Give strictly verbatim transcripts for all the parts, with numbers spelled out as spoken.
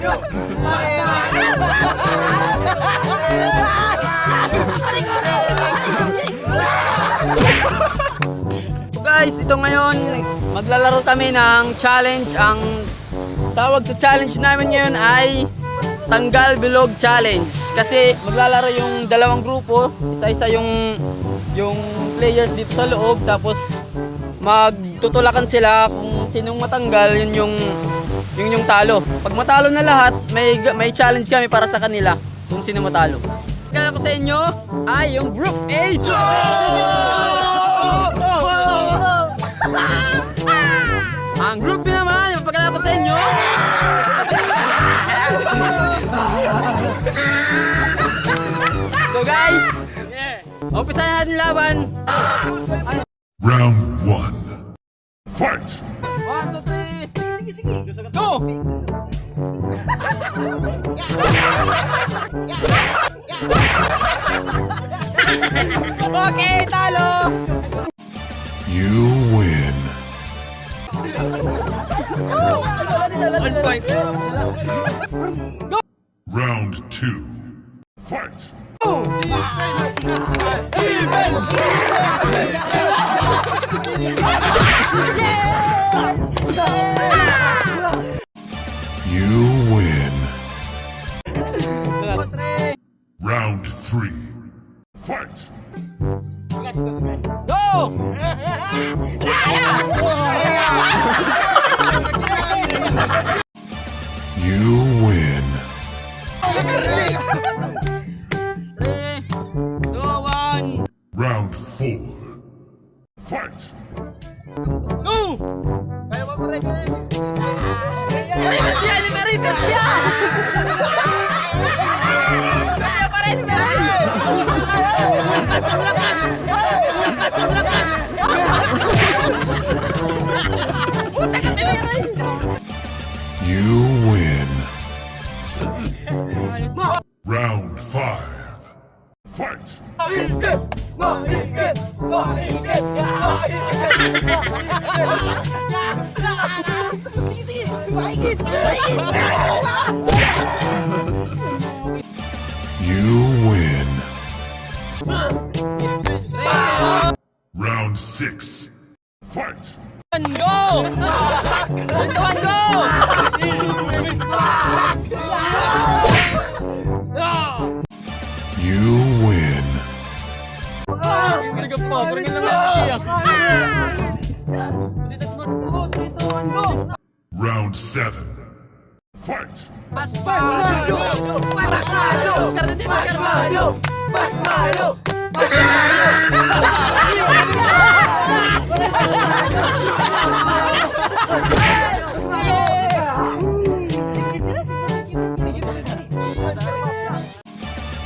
So guys, ito ngayon, maglalaro kami ng challenge. Ang tawag sa challenge namin ngayon ay Tanggal Bilog Challenge. Kasi maglalaro yung dalawang grupo, isa-isa yung, yung players dito sa loob, tapos magtutulakan sila kung sinong matanggal, yun yung, yun yung talo. Pag matalo na lahat, may, may challenge kami para sa kanila kung sino matalo. Pakilala ko sa inyo ay yung Group A. Ang Group B naman, ipapakilala ko sa inyo. So guys, umpisa na natin laban. Round one. Fight! One, two, three! Sige, sige, sige! Go! Okay, talo! You win. One point. Round two. Fight! You win. Round three. Fight! Go! You win. Three, two, one. Round four. Fight! Go! Kaya mo, pare, kaya mo. Pare, pare, pare, pare! Kaya, pare, pare! Lakas, ang lakas! Lakas, ang lakas! Puta ka, pare! You win. Round five. Fight! Mahigit! Mahigit! Mahigit! Mahigit! Sige, sige! Mahigit! Mahigit! You win. Round six. Fight! One, go! One, go! You win. Round seven. Fight! Pasmado! Pasmado! Pasmado! Pasmado!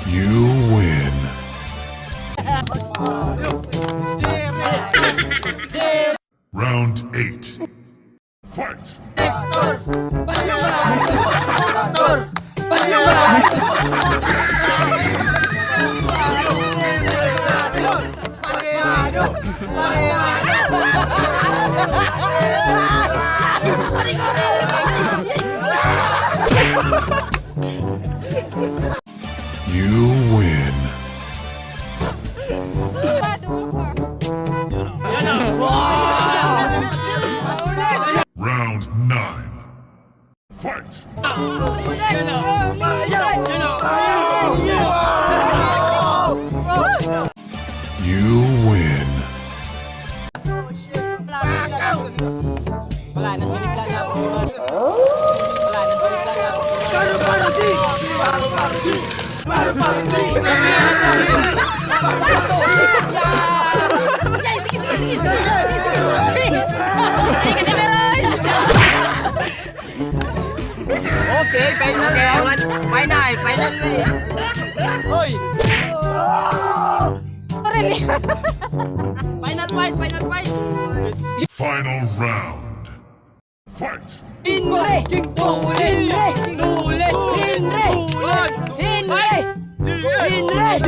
You win. Round eight. Fight! You win. Round nine. Fight! You win. Wala na, sulit lang ako. Wala na, sulit lang ako. Sige, sige, sige, sige, sige, sige. Okay, final round. Final, final na eh. Hoy! Final fight, final fight! Final round. Fight! Inre! Tulit! Tulit! Inre! Inre! Inre!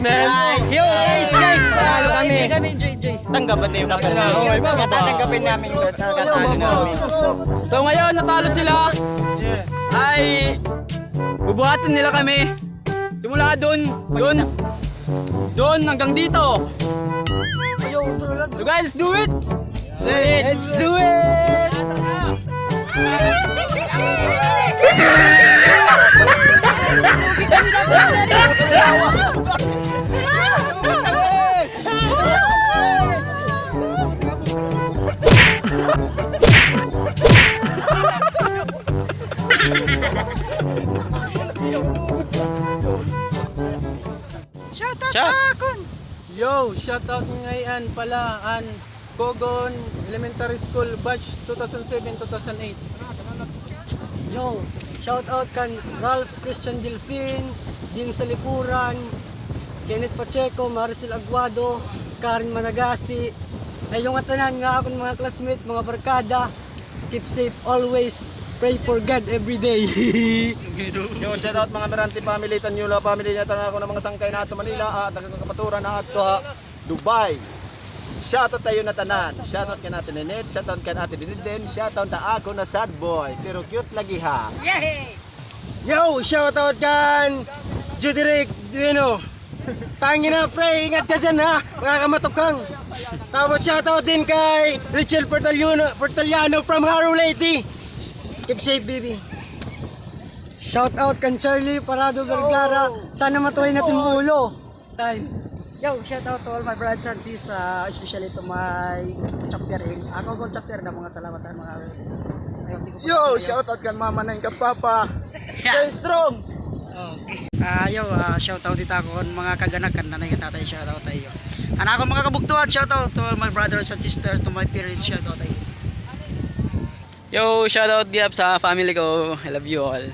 Yo, guys, guys, panalo kami. Enjoy kami, enjoy, enjoy. Tanggapan niyo kami. Matatanggapin namin. So, ngayon, natalo sila. Ay, bubuhatin nila kami. Simula doon, doon, doon hanggang dito. Ayaw, utro lang. So, guys, let's do it. Let's do it! Shout out Shout. Akon. Yo, shout out ngay-an pala an Cogon Elementary School batch two thousand seven, two thousand eight. Yo, shout out kan Ralph Christian Delfin, Dean Salipuran, Kenneth Pacheco, Maricel Aguado, Karen Managasi, ay, nga tanan nga akon mga classmate, mga barkada, keep safe always, pray for God every day. Yo, shout out mga Mirante family, Tanyula family, nga tanan ako nga mga sangkay na ato Manila, ah, taga Kapaturan na ato ha Dubai. Shout out ha iyo na tanan. Shout out kan Ate Ninette, shout out kan Ate Diniden, shout out ha ako na sad boy, pero cute lagi ha. Yay! Yo, shout out kan Judirick Duino. Tangina, pre, ingat ka dyan, ha? Makakamatok kang. Tapos shout out din kay Richel Portaliano, Portaliano from Haro, Leyte. Keep safe, baby. Shout out kan Charlie Parado Vergara. Sana matuloy natin ulo. Time. Yo, shout out to all my brothers and sis, ah, especially to my chapter. Ako, good chapter na mga salamat, ah, mga, ayun, di ko pa Yo, shout out kan mama na kan papa. Stay strong. Okay. Ah, yo, ah, shout out dito ako mga kaganakan, nanay, tatay, shout out ha iyo. An akon mga kabugtuan, shout out to all my brothers and sisters, to my parents, shout out ha iyo. Yo, shout out gihap sa family ko. I love you all.